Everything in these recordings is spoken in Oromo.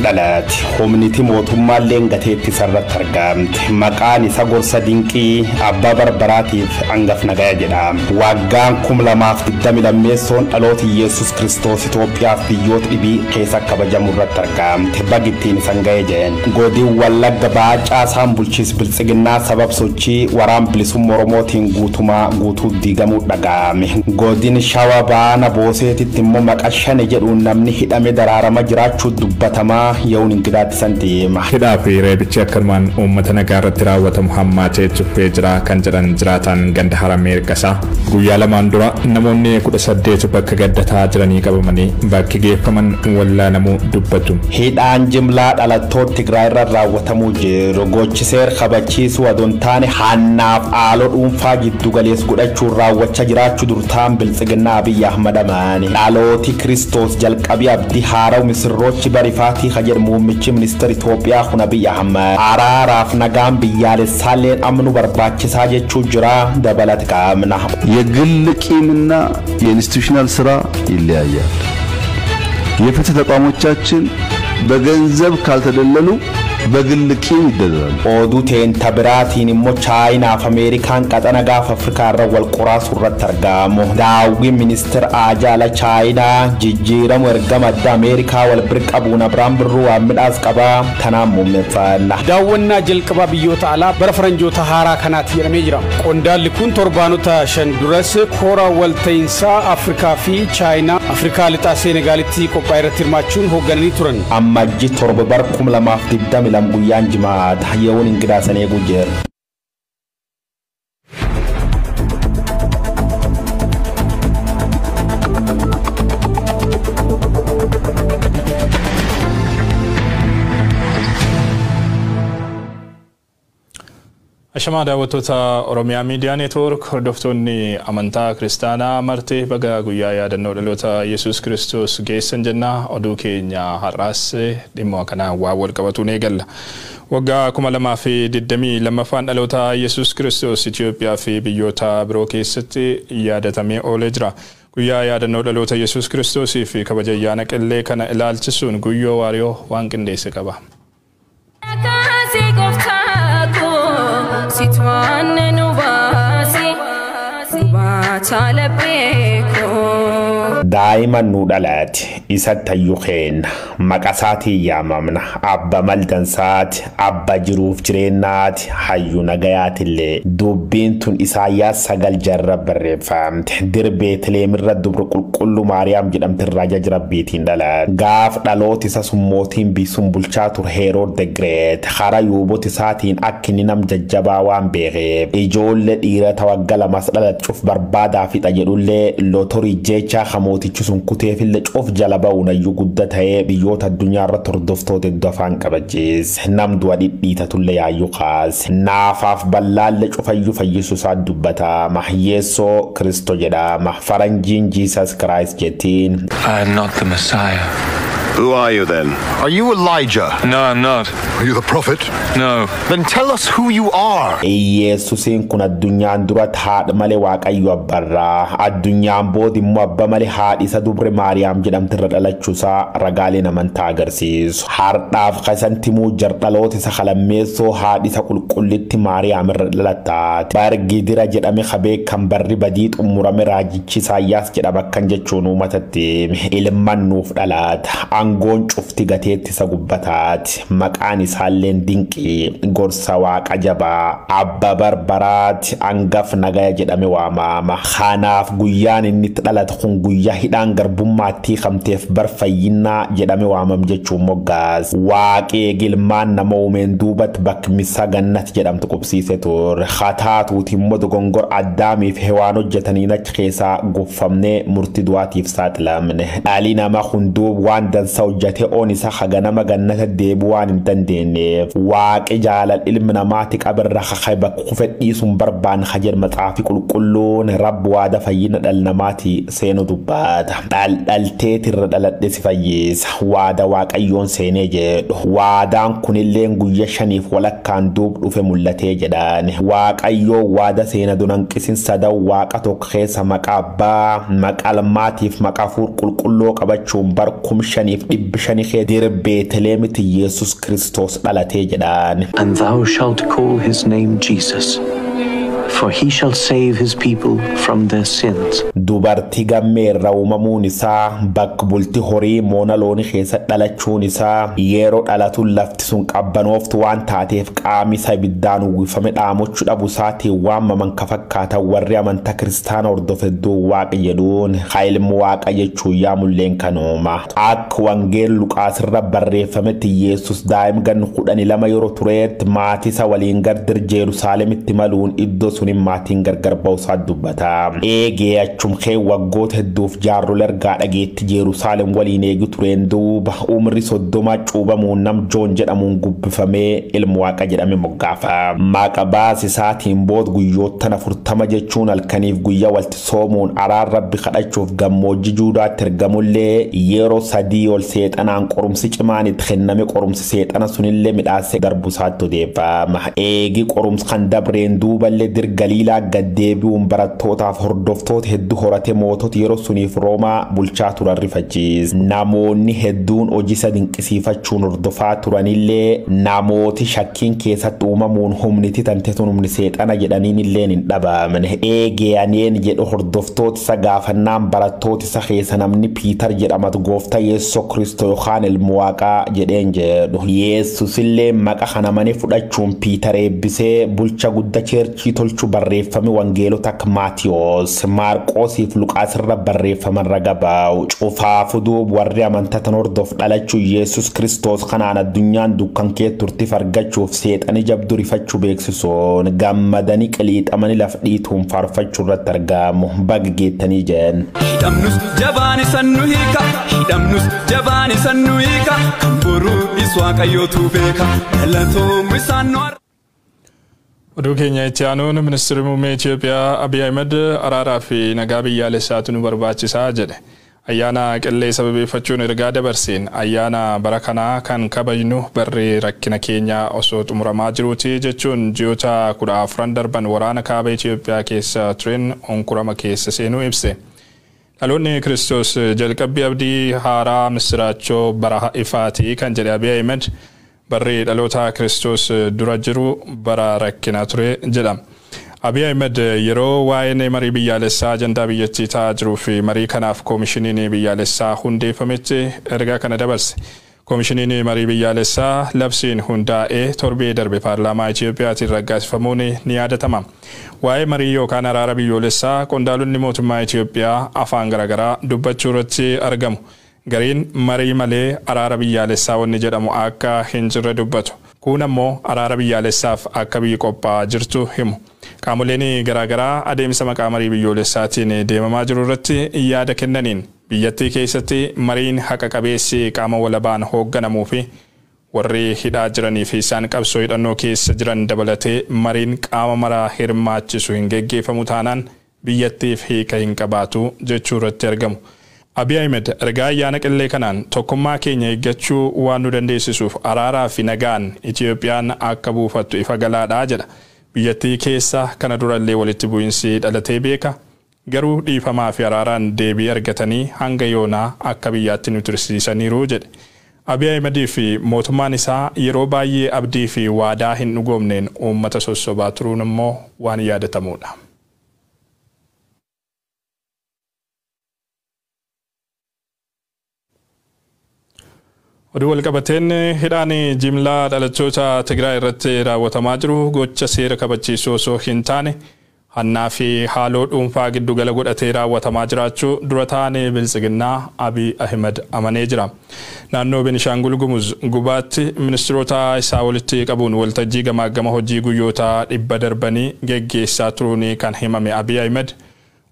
dhalate. Humniti mootummaallee gateetti isarratti argamte. Maqaan isa gorsa dinqii abbaa barbaraatiif hangaf nagaya jedhama. Waggaan 2022 dhaloota Yesuus Kiristoos Itoophiyaaf biyyoota dhibii keessa kabajamu irratti argamte. Bagittiin isan ga'e jeen. Godin Wallagga Baacaa bulchiis biltsiginnaa sabab sochii waraan bilisummaa Oromootiin guutumaa guutuu diigamuu dhaga'ame. Godin Shawa Baana Booseetitti immoo maqaa shane jedhuun namni hidhame daraarama jiraachuu dubbatamaa yeroon ingidaatti san deema. Hidhaa fi reebichi akkanumaan uummata nagaa irratti raawwatamu hammaatee tuffee jira kan jedhan jiraataan ganda Haramee Ergasaa. Guyyaa lamaan dura namoonni 18 bakka gaddataa jiranii qabamanii bakki geeffaman wallaanamuu dubbatu. Hidhaan jimlaa dhalattoota Tigraay irra raawwatamuu jiru. Gochi seera kabachiisuu adoon taane hannaaf haaloo dhuunfaa giddu galees godhachuun raawwachaa jiraachuu durtaan biltsiginnaa Abiyyi Ahmad amaane. Dhalooti Kiristoos jalqabii abdii haaraw misirroochi barifaatii ka jedhu muummichi ministeera Itoophiyaa kun Abiyyi Ahmad. Araaraaf nagaan biyyaalessaalleen amnu barbaachisaa jechuu jira dabalata qaamna. የግል ቂምና የኢንስቲትዩሽናል ስራ ይለያያል። የፍትህ ተቋሞቻችን በገንዘብ ካልተደለሉ በግል ቂም ይደለላሉ። Oduu teenta biraatiin immoo Chaayinaaf Ameerikaan qaxana gaafa Afrikaa irra wal qoraasuu irratti argamu. Daawwi ministeera Ajaala Chaayinaa jijjiiramu ergama adda Ameerikaa wal bira qabuun Abiraan Birruu waan midhaas qabaa tanaan muummeeffanna. Daawwannaa jalqabaa biyyoota alaa bara faranjoota haaraa kanaatti jedhamee jira. Qondaalli kun torbaanota 5 duras koora walta'iinsaa Afrikaa fi Chaayinaa Afrikaa lixaa Seenegaalitti qophaa'e irratti hirmaachuun hooggananii turan. Ammajji 7 bara 2022 guyyaan jimaata yeroon ingidaa san eeguu jira. Ashamaa daawwattoota Oromiyaa Miidiyaa Neetwoork hordoftoonni amantaa Kiristaanaa marti baga guyyaa yaadannoo dhaloota Yesuus Kiristoos geessan jenna. Oduu keenya har'aas dhimma kanaan waan wal qabatuun eegalla. Waggaa 2022 dhaloota Yesuus Kiristoos Itoophiyaa fi biyyoota biroo keessatti yaadatamee oolee jira. Guyyaa yaadannoo dhaloota Yesuus Kiristoosii fi kabaja ayyaana qillee kana ilaalchisuun Guyyoo Waariyoo waan qindeesse qaba. Daa'ima nu dhalate isatti hayyuu keenna maqaa isaatiin yaamamna abba maldansaati abba jiruuf jireenyaati hayyuu nagayaatillee dubbiin tun Isaayyaas 9 jarra barreeffamte dir Beetleemirra dubra qulqulluu Maariyaam jedhamtirraa jaja rabbiitiin dhalate gaaf dhaloota isa sun mootiin biisuun bulchaa ture Herood the Great hara yuubota isaatiin akka inni nam jajjabaa waan beekeef ijoollee dhiira waggaa lamas dhalachuuf barbaadaa fixa jedhullee lootorii jecha mootichi sun kuteefillee coof jala ba'uun hayyuu guddaa ta'ee biyyoota addunyaa irratti hordoftoota hedduu afaan kabachiise. Nam du'a dhidhiitatullee yaayyuu kaase. Naafaaf ballaallee cufayyuu fayyisuu isaa dubbatama. Yeessoo Kiristo jedhama. Faranjiin Jesus Christ jettiin. I am not the Messiah. Who are you then? Are you Elijah? No, I'm not. Are you the prophet? No. Then tell us who you are. Yesuusiin kun addunyaan duratti haadha malee Waaqayyo abbarraa. Addunyaan booda immoo abba malee haadhi isa dubre Maariyaam jedhamtirra dhalachuusaa ragaaleen amantaa agarsiisu. Hardhaaf kasantimuu jardhaloota isa kalammeessoo haadhi isa qulqullitti Maariyaam irra dhalattaati. Bargidira jedhame kabee kan barri badii xumurame raajichi Isaayyaas jedhama akkan jechuun uummatatti ilman nuuf dhalaata. Aangoon cufti gateetti isa gubbataati. Maqaan isaalleen dinqii gorsa waaqa jabaa abba barbaraati hangaf nagaya jedhame waamama. Kanaaf guyyaan inni itti dhalate kun guyyaa hidhaan garbummaatti hiikamteef bar fayyinaa jedhame waamam jechuun moggaas. Waaqee gilmaan nama uumeen duubatti bakka gannat jedhamtu qubsiise ture. Hataatuuti immoo dogongor Addaamiif Hewaan hojjetaniin achi keessaa guffamnee murtii du'aatiif saaxilamne. Dhalli namaa hunduu waan dansa hojjete oon isa haganama gannata deebi'uu waan hin dandeenyeef waaqi jaalal ilmi namaati qabirra kaka'e bakka kufe dhiisuun barbaanne hajer maxaafi qulqulluun rabbi waada fayyina dhala namaati seenu dubbata. Dhaldhalteetirra irra dhaladhe si fayyisa. Waada Waaqayyoon seenee jedhu. Waadaan kunillee guyya 5 walakkaan duub dhufe mul'atee jedhan. Waaqayyoo waada seena dunanqisin sadan waaqa tokko keessa maqaa abbaa, maqaa ilmaatiif maqaa hafuur qulqulloo qabachuun bar 5500 kee dir Beetleemitti Yesus Kiristoos dhalatee jedhan. And thou shalt call his name Jesus, for he shall save his people from their sins. Dubartii gammeerra uumamuun isaa, bakka bulti horii moona loonii keessa dhalachuun isaa, yeroo dhalatu lafti sun qabbanooftu waan taateef qaamni isaa ibiddaan uwwifame dhaamochuu dhabu isaatiin waamaman ka fakkaatan warri amantaa kiristaana hordofe hedduu waaqa jedhuun haa ilmi waaqa jechuun yaamulleen kanooma. Akka wangeela Luqaas irra barreeffametti Yesus daa'ima ganna 12 yeroo tureetti maatii isaa waliin gara Yerusaalemitti maluun iddoo sunin maatiin gargar ba'uusaa dubbata. Eegee achum kee waggoota hedduuf jaarrolee ergaa dhageetti Yerusaalem waliin eegu tureen duuba umri 30 cuubamuun nam Joon jedhamuun gubbifamee ilma waaqa jedhame moggaafa. Maqa baasisaatiin booda guyyoottan 40 jechuun halkaniif guyyaa walti soomuun araar rabbi kadhachuuf gammoojjii Juudaatti ergamullee yeroo 3 ol seexanaan qorumsi cimaan itti kenname qorumsi seexana sunillee midhaasee darbusaatti odeeffama. Eegi qorumsi kan dabreen duuballee dir Galiilaa gaddeebi'uun barattootaaf hordoftoota hedduu horate mootota yeroo suniif Roomaa bulchaa turan rifachiise. Namoonni hedduun hojii isa dinqisiifachuun hordofaa turanillee namooti shakkiin keessatti uumamuun humniti tante tun humni seexana jedhaniin illeen hin dhabamne. Eegee aneen jedhu hordoftoota isa gaafannaan barattoota isa keessa namni Piitar jedhamatu gooftaa Yesuus Kiristoos yookaan ilma waaqaa jedheen jedhu. Yesuus illee maqa kana mane fudhachuun Piitar eebbisee bulcha guddaa cheerchii tolchuu barreeffame wangeelota akka Maatiyos, Maarqoosiif Luqaas irra barreeffaman raga baa'u. Cufaafu duub warri amantatan hordof dhalachuu Yesus Kiristoos kanaan addunyaan dukkan kee turtiif argachuuf seexani jabdu rifachuu beeksisuun gammadanii qiliixamanii laf dhiituun faarfachuu irratti argamu. Baga geettanii jeen. Hidhamnus jabaan isan nu hiika, hidhamnus jabaan isan nu hiika, kan boruu is Waaqayyootu beeka, galatoomni isaan nu Oduu keenya itti aanuun ministeerri muummee Itoophiyaa Abiy Ahmed araaraa fi nagaa biyyaalessaatu nu barbaachisaa jedhe. Ayyaana qillee sababeeffachuun ergaa dabarseen ayyaana bara kanaa kan kabajnu barri rakkina keenya osoo xumuramaa jiruuti jechuun ji'oota 14 darban waraana kaaba Itoophiyaa keessa tureen onkurama keessa seenuu ibse. Dhaloonni Kiristoos jalqabbii abdii haaraa misiraachoo bara ifaatii kan jedhe Abiy Ahmed barri dhaloota Kiristoos dura jiru bara rakkinaa ture jedha. Abiy Ahmed yeroo waa'een marii biyyaalessaa ajandaa biyyattii ta'aa jiruu fi marii kanaaf koomishiniin biyyaalessaa hundeeffametti ergaa kana dabarse. Koomishiniin marii biyyaalessaa labsiin hundaa'ee torbee darbe paarlaamaa Itiyoophiyaatiin raggaasifamuun ni yaadatama. Waa'ee marii yookaan araara biyyoolessaa qondaalonni mootummaa Itiyoophiyaa afaan garaagaraa dubbachuu irratti argamu. Gariin marii malee araara biyyaalessaa wanni jedhamu akka hin jirre dubbatu. Kun ammoo araara biyyaalessaaf akka biyyi qophaa'aa jirtu himu. Qaamoleen garaagaraa adeemsa maqaa marii biyyoolessaatiin deemamaa jiru irratti yaada kennaniin biyyattii keessatti mariin haqa qabeessi qaama walabaan hoogganamuu fi warri hidhaa jiranii fi isaan qabsoo hidhannoo keessa jiran dabalatee mariin qaama maraa hirmaachisu hin geggeeffamu taanaan biyyattiif hiika hin qabaatu jechuu irratti argamu. Abiy Ahmed ergaa ayyaana qillee kanaan tokkummaa keenya eeggachuu waan nu dandeessisuuf araaraa fi nagaan Itiyoophiyaan akka buufattu ifa galaadhaa jedha. Biyyattii keessa kana durallee walitti bu'iinsi dhalatee beeka. Garuu dhiifamaa fi araaraan deebii argatanii hanga yoonaa akka biyyaatti nu tursiisaniiru jedhe. Abiy Ahmedii fi mootummaan isaa yeroo baay'ee abdii fi waadaa hin dhugoomneen uummata sossobaa turuun immoo waan yaadatamudha. Oduu walqabateen hidhaan jimlaa dhalattoota Tigraay irratti raawwatamaa jiru gocha seera kabachiisuu osoo hin taane hannaa fi haaloo dhuunfaa giddugala godhatee raawwatamaa jiraachuu dura taa'anii Biltsiginnaa Abiy Ahmed amanee jira. Naannoo Benishaangul Gumuz gubaatti ministeerota isaa walitti qabuun waltajjii gamaagama hojii guyyoota 100 darbanii geggeessaa turuun kan himame Abiy Ahmed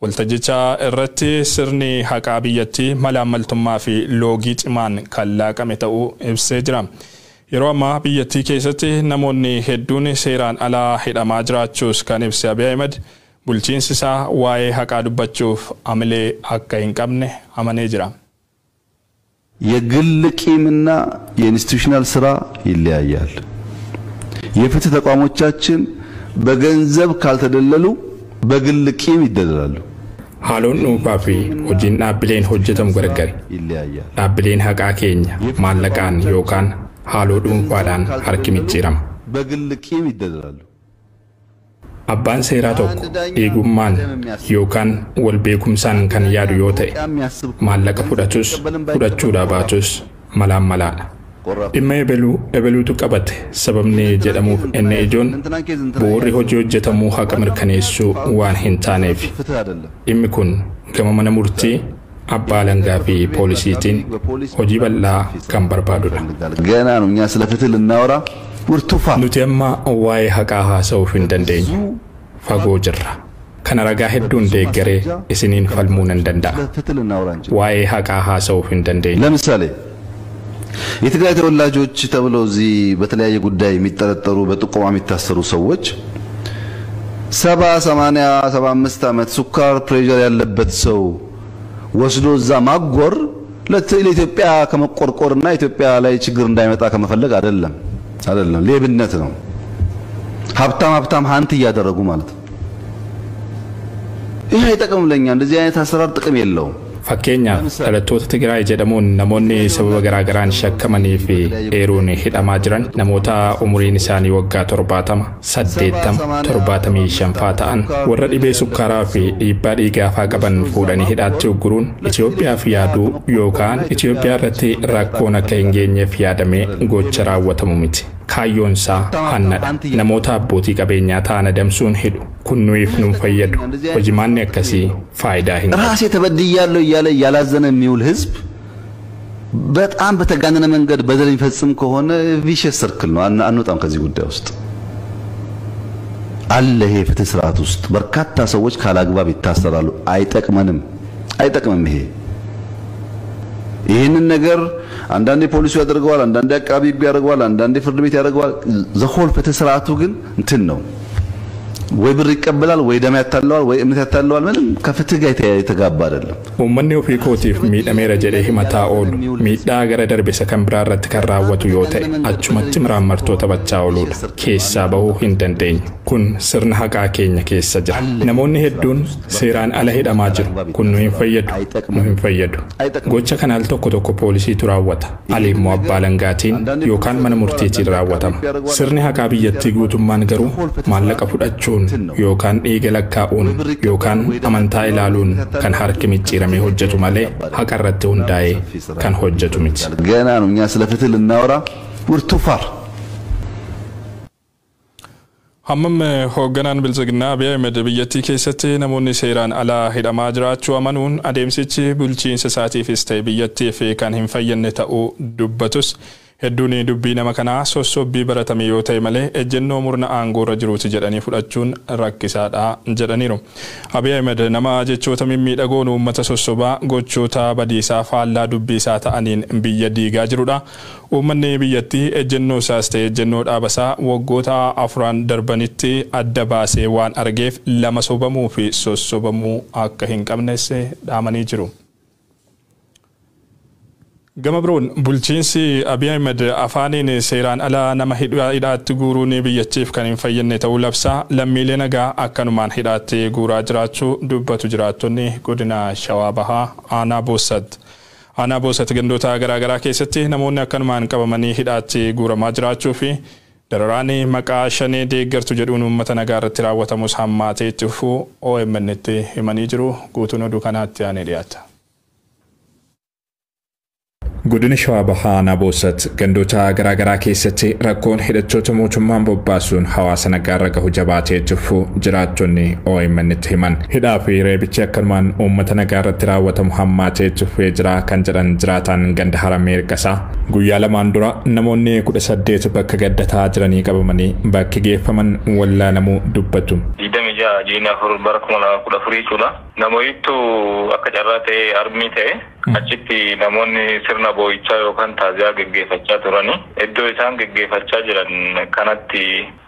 waltajjicha irratti sirni haqaa biyyattii malaammaltummaa fi loogii cimaan kan laaqame ta'uu ibsee jira. Yeroo ammaa biyyattii keessatti namoonni hedduun seeraan alaa hidhamaa jiraachuus kan ibse Abiy Ahmed bulchiinsi isaa waa'ee haqaa dubbachuuf amilee akka hin qabne amanee jira. የግል ቂምና የኢንስቲትዩሽናል ስራ ይለያያል። የፍትህ ተቋሞቻችን በገንዘብ ካልተደለሉ በግል ቂም ይደለላሉ። Haaloon dhuunfaa fi hojiin dhaabbileen hojjetamu gargari. ይለያያል። Dhaabbileen haqaa keenya maallaqaan yookaan haaloo dhuunfaadhaan harki micciirama. በግል ቂም ይደለላሉ። Abbaan seeraa tokko dhiigummaan yookaan wal beekumsaan kan yaadu yoo ta'e maallaqa fudhatus fudhachuudhaa baatus malaan malaadha. Dhimma ebeluu ebeluutu qabate sababni jedhamuuf inni ijoon bu'uurri hojii hojjetamuu haqa mirkaneessuu waan hin taaneef. ፍትህ አይደለም። Dhimmi kun gama mana murtii abbaa alangaa fi poolisiitiin hojii bal'aa kan barbaadudha. ገና ነው። እኛ ስለ ፍትህ ልናወራ ውርቱፋ Nuti amma waa'ee haqaa haasa'uuf hin dandeenyu. Fagoo jirra. Kana ragaa hedduun deeggaree isiniin falmuu nan danda'a. ስለ ፍትህ ልናወራ እንችል። Waa'ee haqaa haasa'uuf hin dandeenyu. ለምሳሌ የትግራይ ተወላጆች ተብለው እዚህ በተለያየ ጉዳይ የሚጠረጠሩ በጥቆማ የሚታሰሩ ሰዎች 70 80 75 ዓመት ስኳር ፕሬዠር ያለበት ሰው ወስዶ እዛ ማጎር ለኢትዮጵያ ከመቆርቆርና ኢትዮጵያ ላይ ችግር እንዳይመጣ ከመፈለግ አይደለም አይደለም፣ ሌብነት ነው። ሀብታም ሀብታም ሀንት እያደረጉ ማለት ነው። ይሄ አይጠቅምም ለኛ። እንደዚህ አይነት አሰራር ጥቅም የለውም። Fakkeenyaaf dhalattoota Tigraay jedhamuun namoonni sababa garaagaraan shakkamanii fi eeruun hidhamaa jiran namoota umuriin isaanii waggaa 70, 80, 75 faa ta'an warra dhibee sukkaaraa fi dhiibbaa dhiigaa faa qaban fuudhanii hidhaatti ugguruun Itoophiyaaf yaaduu yookaan Itoophiyaa irratti rakkoon akka hin geenyeef yaadamee gocha raawwatamu miti. Kaayyoon isaa hannadha. Namoota abbootii qabeenyaa ta'an adamsuun hidhu. Kun nuyiif nun fayyadu. Hojimaanni akkasii faayidaa hin qabu. ራሴ ተበድያለሁ እያለ እያላዘነ የሚውል ህዝብ በጣም በተጋነነ መንገድ በደል የሚፈጽም ከሆነ ቪሸስ ሰርክል ነው። አንወጣም ከዚህ ጉዳይ ውስጥ አለ። ይሄ ፍትህ ስርዓት ውስጥ በርካታ ሰዎች ካላግባብ ይታሰራሉ። አይጠቅመንም፣ አይጠቅምም። ይሄ ይህንን ነገር አንዳንዴ ፖሊሱ ያደርገዋል፣ አንዳንዴ አቃቢ ሕጉ ያደርገዋል፣ አንዳንዴ ፍርድ ቤት ያደርገዋል። ዘሆል ፍትህ ስርዓቱ ግን እንትን ነው ወይ ብር ይቀበላል፣ ወይ ደም ያታለዋል፣ ወይ እምነት ያታለዋል። ምንም ከፍትህ ጋር የተጋባ አይደለም። Uummanni ofii kootiif miidhameera jedhee himataa oolu miidhaa gara darbe isa kan biraa irratti kan raawwatu yoo ta'e achumatti miraammartoo taphachaa ooluudha. Keessaa bahuu hin dandeenyu. Kun sirna haqaa keenya keessa jira. Namoonni hedduun seeraan ala hidhamaa jiru. Kun nu hin fayyadu. Nu hin fayyadu. Gocha kana al tokko tokko poolisiitu raawwata. Ali immoo abbaa alangaatiin yookaan mana murtiitiin raawwatama. Sirni haqaa biyyattii guutummaan garuu maallaqa fudhachuun yookaan dhiiga lakkaa'uun yookaan amantaa ilaaluun kan harki micciiramee hojjetu malee haqa irratti hundaa'ee kan hojjetu miti. ገና ነው። እኛ ስለ ፍትህ ልናወራ ውርቱፋር Hammam hoogganaan Biltsiginnaa Abiy Ahmed biyyattii keessatti namoonni seeraan alaa hidhamaa jiraachuu amanuun adeemsichi bulchiinsa isaatiifis ta'e biyyattiif kan hin fayyadne ta'uu dubbatus hedduun dubbii nama kanaa sossobbii baratame yoo ta'e malee ejjennoo murna aangoorra jiruuti jedhanii fudhachuun rakkisaadha jedhaniiru. Abiy Ahmed nama jechoota mimmiidhagoon uummata sossobaa gochoota badiisaa faallaa dubbii isaa ta'aniin biyya diigaa jirudha. Uummanni biyyattii ejjennoo isaas ta'e ejjennoo dhaabasaa waggoota 4 darbanitti adda baasee waan argeef lama sobamuu fi sossobamuu akka hin qabnes dhaamanii jiru. Gama biroon bulchiinsi Abiy Ahmed afaaniin seeraan alaa nama hidhaatti guuruun biyyattiif kan hin fayyadne ta'uu labsaa lammiilee nagaa akkanumaan hidhaatti guuraa jiraachuu dubbatu jiraattonni godina Shawaa Bahaa aanaa Boosat. Aanaa Boosat gandoota garaagaraa keessatti namoonni akkanumaan qabamanii hidhaatti guuramaa jiraachuu fi dararaan maqaa shanee deeggartu jedhuun uummata nagaa irratti raawwatamus hammaatee itti fufuu OMN tti himanii jiru. Guutuun oduu kanaatti aanee dhiyaata. Godina Shawaa Bahaa aanaa Boosat gandoota garaagaraa keessatti rakkoon hidhattoota mootummaan bobbaasuun hawaasa nagaarra gahu jabaatee itti fufuu jiraattonni OMN tti himan. Hidhaa fi reebichi akkanumaan uummata nagaa irratti raawwatamu hammaatee itti fufee jira kan jedhan jiraataan ganda Haramee Hirqasaa guyyaa lamaan dura namoonni 18 bakka gaddataa jiranii qabamanii bakki geeffaman wallaalamuu dubbatu. 26 ji'a 4 bara 2014 jechuudha. Namoottu akka carraa ta'e armii ta'e achitti namoonni sirna boo'ichaa yookaan taaziyaa geggeeffachaa turani. Iddoo isaan geggeeffachaa jiran kanatti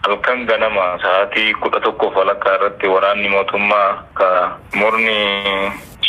halkan ganama sa'aatii 11:15 irratti waraanni mootummaa ka murni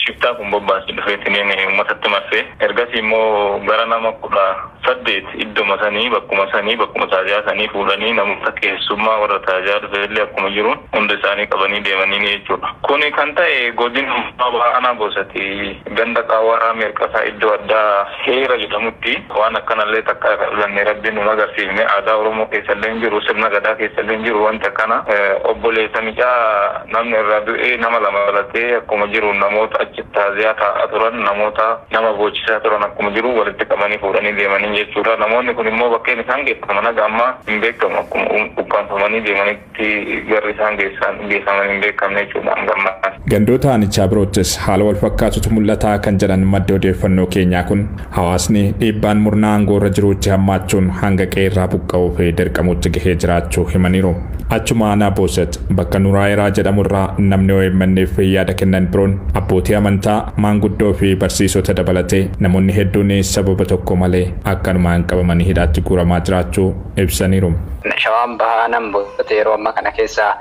Shiftaa kun bobbaasee dhufeetiin uummatatti marsee ergasii immoo gara nama 18 iddoma sanii bakkuma sanii bakkuma taaziyaa sanii fuudhanii namoota keessummaa warra taaziyaa dhufeellee akkuma jiru hunda isaanii qabanii deemanii jechuudha. Kuni kan ta'e godina Aanaa Boosati ganda Qaawwaraa Meerqasaa iddoo addaa Heera jedhamutti waan akkanallee takka irra rabbiin nu agarsiifne aadaa Oromoo keessallee hin jiru, sirna gadaa keessallee hin jiru wanti akkana. Obboleessa micaa namni irraa du'ee nama lama dhalatee akkuma jiru namoota achi taaziyaa taa'aa turan, namoota nama boochisaa turan akkuma jiru walitti qabanii fuudhanii deemanii jechuudha. Namoonni kun immoo bakkeen isaan geeffaman haga ammaa hin beekamu, akkuma ukkaanfamanii deemanitti garri isaan geeffaman hin beekamne jechuudha hanga ammaa. Gandoota aanichaa biroottis haala wal fakkaatutu mul'ataa kan jedhan madda odeeffannoo keenyaa kun hawaasni dhiibbaan murnaa aangoo irra jiruutti hammaachuun hanga qeerraa buqqa'uu fi dirqamuutti gahee jiraachuu himaniiru. Achuma Aanaa Boosat bakka Nuraayiraa jedhamurraa namni OMN'f yaada kennan biroon abbootii amantaa, maanguddoo fi barsiisota dabalatee namoonni hedduun sababa tokko malee akkanumaan qabamanii hidhaatti guuramaa jiraachuu ibsaniiru. Shawaan bahaa nan Boosat yeroo ammaa kana keessa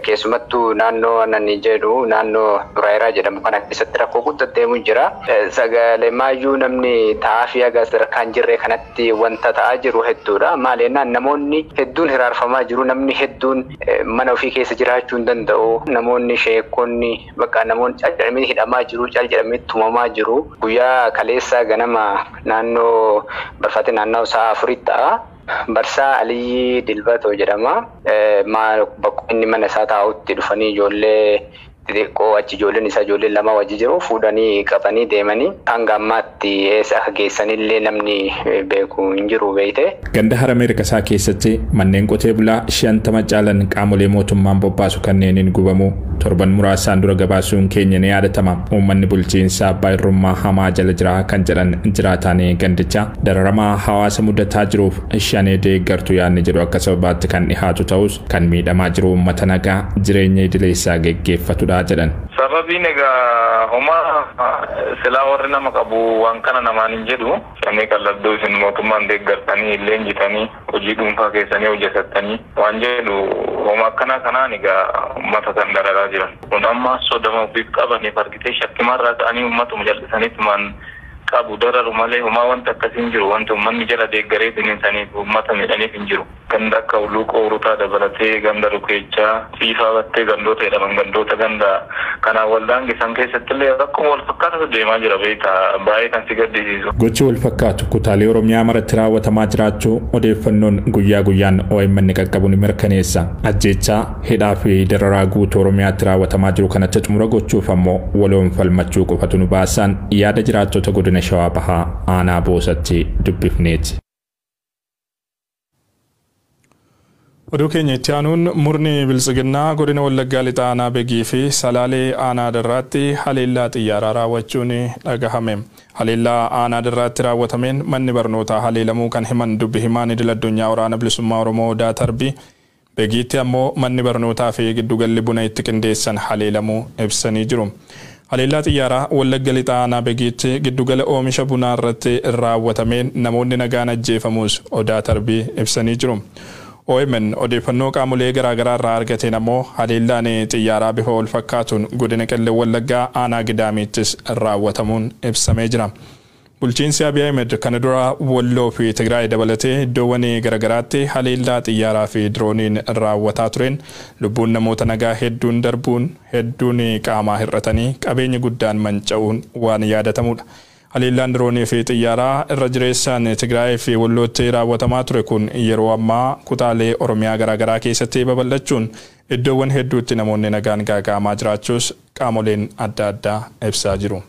keessumattuu naannoo nani jedhu naannoo Nuraayiraa jedhamu kana keessatti rakkoo guddaa deemu jira. Sagalee maayyuu namni taa'aa fi haga sadarkaa hin jirre kanatti wanta ta'aa jiru hedduudha. Maal jennaan namoonni hedduun hiraarfamaa jiru. Namni hedduun mana ofii keessa jiraachuu hin danda'u. Namoonni sheekonni bakka namoonni cal jedhamanii hidhamaa jiru, cal jedhamanii tumamaa jiru. Guyyaa kaleessa ganama naannoo barfaatee naannoo sa'a 4 ta'a. Barsaa Aliyyi Dilbatoo jedhama. Bakka inni mana isaa taa'utti dhufanii ijoollee xixiqqoo achi ijoolleen isaa ijoolleen lama wajji jiru fuudhanii qabanii deemanii hanga ammaatti eessa akka geessanillee namni beeku hin jiru beeyte. Ganda Hara Meerqasaa keessatti manneen qotee bulaa 50 caalan qaamolee mootummaan bobbaasu kanneeniin gubamu torban muraasaan dura gabaasuun keenya ni yaadatama. Uummanni bulchiinsa abbaa irrummaa hamaa jala jira kan jedhan jiraataanii gandicha dararamaa hawaasa mudataa jiruuf shanee deeggartu yaadni jedhu akka sababaatti kan dhihaatu ta'us kan miidhamaa jiru uummata nagaa jireenya idilee isaa geggeeffatudha jedhan. Sababiin egaa homaa silaa warri nama qabu waan kana namaan hin jedhu shanee qalladdoo isin mootummaan deeggartanii leenjitanii hojii dhuunfaa keessanii hojjetattanii waan jedhu homaa akkanaa kanaan egaa uummata kan dararaa jiran. Kun amma sodama ofiif qabaniif argitee shakkimarraa ta'anii uummatuma jal'isaniitumaan qabu dararu malee homaa wanta akkasii hin jiru. Wanti uummanni jala deeggaree bineensaniif uummata miidhaniif hin jiru. Ganda akka Hulluuqoo Urutaa dabalatee ganda Rukeechaa, Fiifaa Battee gandoota jedhaman gandoota ganda kanaan waldaan geessan keessattillee rakkoo wal fakkaatatu deemaa jira beektaa baay'ee kan si gaddisiisu. Gochi wal fakkaatu kutaalee Oromiyaa maratti raawwatamaa jiraachuu odeeffannoon guyyaa guyyaan OMN qaqqabu ni mirkaneessa. Ajjeechaa, hidhaa fi dararaa guutuu Oromiyaatti raawwatamaa jiru kanatti xumura gochuuf ammoo waloon falmachuu qofatu nu baasaan yaada jiraattota godina Shawaa Bahaa Aanaa Boosatti dubbifneeti. Oduu keenya itti aanuun murni biltsiginnaa godina Wallaggaa Lixaa Aanaa Begii fi Salaalee Aanaa Darraatti haleellaa xiyyaaraa raawwachuun dhagahame. Haleellaa Aanaa Darraatti raawwatameen manni barnootaa haleelamuu kan himan dubbi himaan idil addunyaa waraana bilisummaa Oromoo Odaa Tarbii Begiitti ammoo manni barnootaa fi giddugalli buna itti qindeessan haleelamuu ibsanii jiru. Haleellaa xiyyaaraa Wallagga Lixaa Aanaa Begiitti giddugala oomisha bunaa irratti raawwatameen namoonni nagaan ajjeefamuus Odaa Tarbii ibsanii jiru. OMN odeeffannoo qaamolee garaagaraa irraa argateen ammoo haleellaan xiyyaaraa bifa wal fakkaatuun godina Qellem Wallaggaa Aanaa Gidaamiittis raawwatamuun ibsamee jira. Bulchiinsi Abiy Ahmed kana dura Walloo fi Tigraay dabalatee iddoowwan garaagaraatti haleellaa xiyyaaraa fi dirooniin raawwataa tureen lubbuun namoota nagaa hedduun darbuun hedduun qaamaa hir'atanii qabeenya guddaan manca'uun waan yaadatamudha. Haleellaan diroonii fi xiyyaaraa irra jireessaan Tigraay fi Wallootti raawwatamaa ture kun yeroo ammaa kutaalee Oromiyaa garaagaraa keessatti babal'achuun iddoowwan hedduutti namoonni nagaan gaaga'amaa jiraachuus qaamoleen adda addaa ibsaa jiru.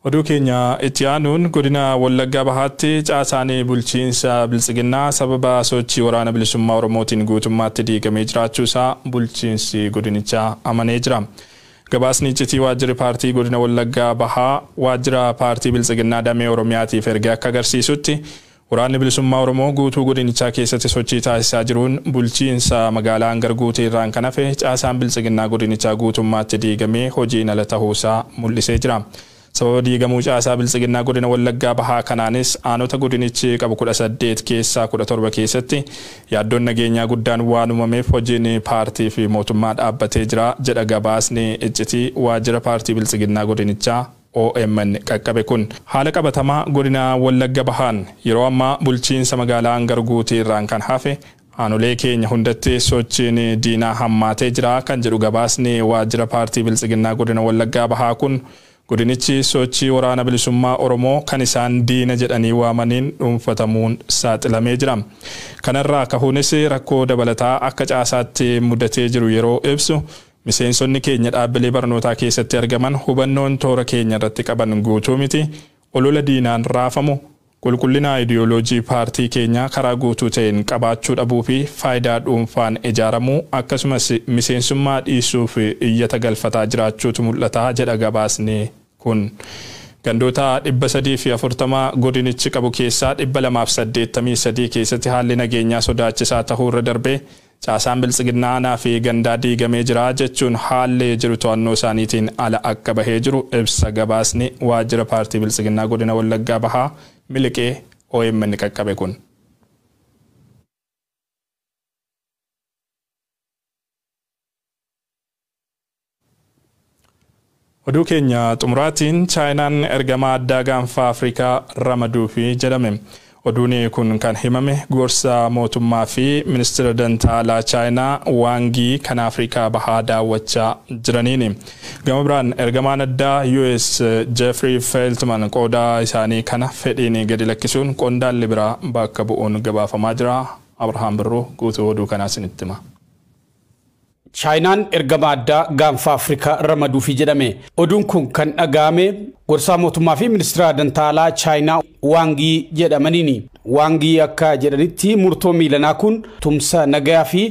Oduu keenya itti aanuun godina Wallaggaa Bahaatti caasaan bulchiinsa biltsiginnaa sababa sochii waraana bilisummaa Oromootiin guutummaatti diigamee jiraachuusaa bulchiinsi godinichaa amanee jira. Gabaasni iccitii waajjirri paartii godina Wallaggaa Bahaa waajjira paartii biltsiginnaa damee Oromiyaatiif ergee akka agarsiisutti waraanni bilisummaa Oromoo guutuu godinichaa keessatti sochii taasisaa jiruun bulchiinsa magaalaa Hangar Guutee irraan kan hafe caasaan biltsiginnaa godinichaa guutummaatti diigamee hojiin ala ta'uusaa mul'isee jira. Sababa diigamuu caasaa Biltsiginnaa godina Wallaggaa Bahaa kanaanis aanota godinichi qabu 18 keessaa 17 keessatti yaaddoon nageenyaa guddaan waan uumameef hojiin paartii fi mootummaa dhaabbatee jira jedha gabaasni iccitii waajjira paartii Biltsiginnaa godinichaa OMN qaqqabe kun. Haala qabatamaa godina Wallagga Bahaan yeroo ammaa bulchiinsa magaalaa Hangar Guutii irraan kan hafe aanolee keenya hundatti sochiin diinaa hammaatee jira kan jedhu gabaasni waajjira paartii Biltsiginnaa godina Wallaggaa Bahaa kun godinichi sochii waraana bilisummaa Oromoo kan isaan diina jedhanii waamaniin dhuunfatamuun saaxilamee jira. Kanarraa kahuunis rakkoo dabalataa akka caasaatti mudatee jiru yeroo ibsu miseensonni keenya dhaabbilee barnootaa keessatti argaman hubannoon toora keenya irratti qaban guutuu miti, olola diinaan raafamu, qulqullina ayidiyooloojii paartii keenyaa karaa guutuu ta'een qabaachuu dhabuu fi faayidaa dhuunfaan ijaaramuu akkasumas miseensummaa dhiisuuf iyyata galfataa jiraachuutu mul'ata jedha gabaasni kun. Gandoota 340 godinichi qabu keessaa 283 keessatti haalli nageenyaa sodaachisaa ta'uu irra darbee caasaan Biltsiginnaa aanaa fi gandaa diigamee jira jechuun haalli jiru to'annoo isaaniitiin ala akka bahee jiru ibsa gabaasni waajjira paartii Biltsiginnaa godina Wallaggaa Bahaa miliqee OMN qaqqabe kun. Oduu keenya xumuraatiin Chaayinaan ergamaa addaa gaanfa Afrikaa ramaduufi jedhame. Oduun kun kan himame gorsa mootummaa fi ministeera dantaa alaa Chaayinaa Waangii kan Afrikaa Bahaa daawwachaa jiraniini. Gama biraan ergamaan addaa US Jeffrey Feltman qooda isaanii kana fedhiin gadi lakkisuun qondaalli biraa bakka bu'uun gabaafamaa jira. Abrahaam Birruu guutuu oduu kanaa isinitti hima. Chaayinaan ergama addaa gaanfa Afrikaa ramaduufi jedhame. Oduun kun kan dhaga'ame gorsaa mootummaa fi ministeera dantaa alaa Chaayinaa Waangii jedhamaniini. Waangii akka jedhanitti murtoo miilanaa kun tumsa nagayaa fi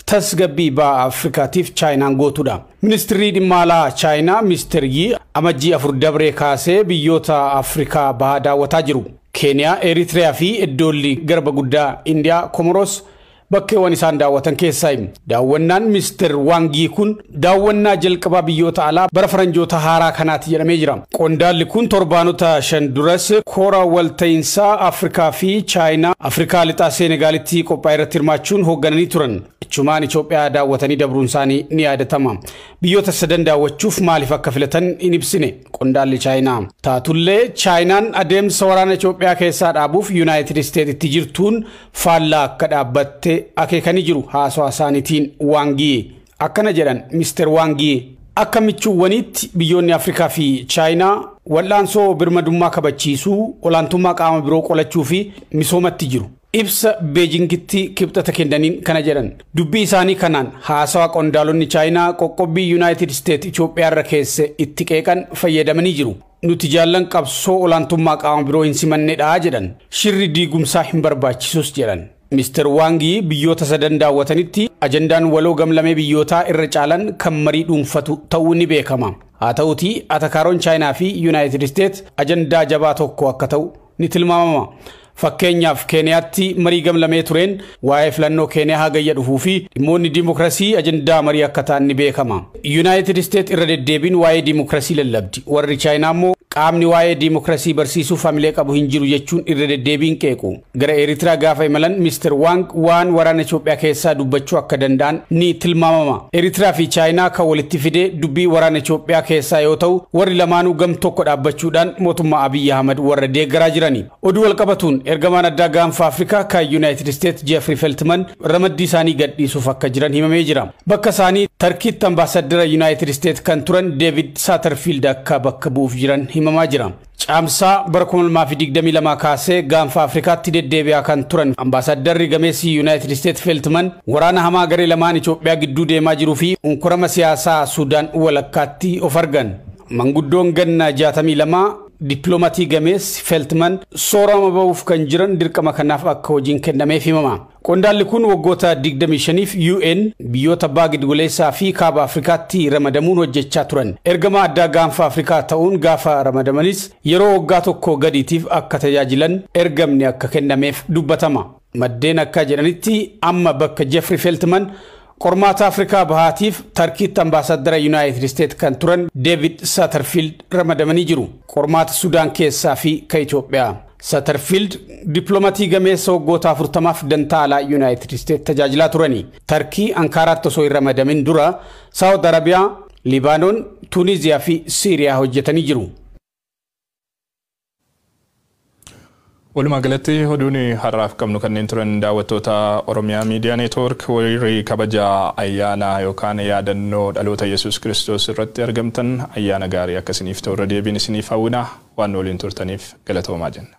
tasgabbii ba'a Afrikaatiif Chaayinaan gootudha. Ministeerri dhimma alaa Chaayinaa Mister Yi amajjii 4 dabree kaasee biyyoota Afrikaa bahaa daawwataa jiru. Keeniyaa, Eritiriyaa fi iddoolli garba guddaa Indiyaa, Komoroos bakkeewwan isaan daawwatan keessaa. Daawwannaan Mister Waangii kun daawwannaa jalqabaa biyyoota alaa bara faranjoota haaraa kanaati jedhamee jira. Qondaalli kun torbaanota 5 duras koora walta'iinsaa Afrikaa fi Chaayinaa Afrikaa lixaa Seenegaalitti qophaa'e irratti hirmaachuun hooggananii turan. Achumaan Itoophiyaa daawwatanii dabruun isaanii ni yaadatama. Biyyoota sadan daawwachuuf maaliif akka filatan hin ibsine qondaalli Chaayinaa. Taatullee Chaayinaan adeemsa waraana Itoophiyaa keessaa dhaabuuf Yuunaayitid Isteetsitti jirtuun faallaa akka dhaabbatte akeekanii jiru haasawaa isaaniitiin Waangii. Akkana jedhan Mister Waangii. Akka michuuwwaniitti biyyoonni Afrikaa fi Chaayinaa wal'aansoo birmadummaa kabachiisuu, olaantummaa qaama biroo qolachuu fi misoomatti jiru. Ibsa Beejingitti kibxata kennaniin kana jedhan. Dubbii isaanii kanaan haasawaa qondaalonni Chaayinaa qoqqobbii Yuunaayitid Isteet Itoophiyaa irra keesse itti qeeqan fayyadamanii jiru. Nuti jaallan qabsoo olaantummaa qaama biroo hin simannedha jedhan. Shirri diigumsaa hin barbaachisus jedhan. Mister Waangii biyyoota sadan daawwatanitti ajandaan waloo gamlamee biyyootaa irra caalan kan marii dhuunfatu ta'uu ni beekama. Haa ta'uutii atakaaroon Chaayinaa fi Yuunaayitid Isteet ajandaa jabaa tokko akka ta'u ni tilmaamama. Fakkeenyaaf Keeniyaatti marii gamlamee tureen waa'ee filannoo Keeniyaa hagayya dhufuu fi dhimmoonni diimokiraasii ajandaa marii akka ta'an ni beekama. Yuunaayitid Isteet irra deddeebiin waa'ee diimokiraasii lallabdi. Warri Chaayinaa immoo qaamni waa'ee diimokiraasii barsiisuuf hamilee qabu hin jiru jechuun irra deddeebiin qeequ. Gara Eritiriyaa gaafa imalan Mister Waang waan waraana Itoophiyaa keessaa dubbachuu akka danda'an ni tilmaamama. Eritiriyaa fi Chaayinaa kan walitti fide dubbii waraana Itoophiyaa keessaa yoo ta'u warri lamaanuu gam tokko dhaabbachuudhaan mootummaa Abiyyi Ahmad warra deeggaraa jirani. Oduu walqabatuun ergamaan addaa gaanfa Afrikaa kan Yuunaayitid Isteet Jeffrey Feltman ramaddii isaanii gadhiisuuf akka jiran himamee jira. Bakka isaanii Tarkiitti ambaasaddara Yuunaayitid Isteet kan turan David Satterfield akka bakka bu'uuf jiran himamaa jira. Caamsaa bara 2022 kaasee gaanfa Afrikaatti deddeebi'aa kan turan ambaasaddarri gameessi Yuunaayitid Isteet Feltman waraana hamaa garee lamaan Itoophiyaa gidduu deemaa jiruu fi unkurama siyaasaa Suudaan walakkaatti of argan. Manguddoon ganna 62 dippiloomatii gameessi Feltman soorama ba'uuf kan jiran dirqama kanaaf akka hojiin kennameef himama. Qondaalli kun waggoota 25f UN biyyoota baha gidduugaleessaa fi kaaba Afrikaatti ramadamuun hojjechaa turan. Ergama addaa gaanfa Afrikaa ta'uun gaafa ramadamanis yeroo waggaa tokko gadiitiif akka tajaajilan ergamni akka kennameef dubbatama. Maddeen akka jedhanitti amma bakka Jeffrey Feltman Qormaata Afrikaa Bahaatiif Tarkiitti ambaasaddara Yuunaayitid Isteet kan turan Deevid Saatarfiild ramadamanii jiru. Qormaata Sudaan keessaa fi ka Itoophiyaa. Saatarfiild dippiloomatii gameessa waggoota 40f dantaa alaa Yuunaayitid Isteet tajaajilaa turani. Tarkii Ankaaraatti osoo hin ramadamin dura Saawud Arabiyaa, Libaanoon, Tuuniziyaa fi Siiriyaa hojjetanii jiru. Walumaa galatti oduun har'aaf qabnu kanneen turan, daawwattoota Oromiyaa Miidiyaa Neetwoork, warri kabaja ayyaana yookaan yaadannoo dhaloota Yesuus Kiristoos irratti argamtan, ayyaana gaarii akka isiniif ta'u irra deebiin isiniif hawwina. Waan waliin turtaniif galatoomaa jenna.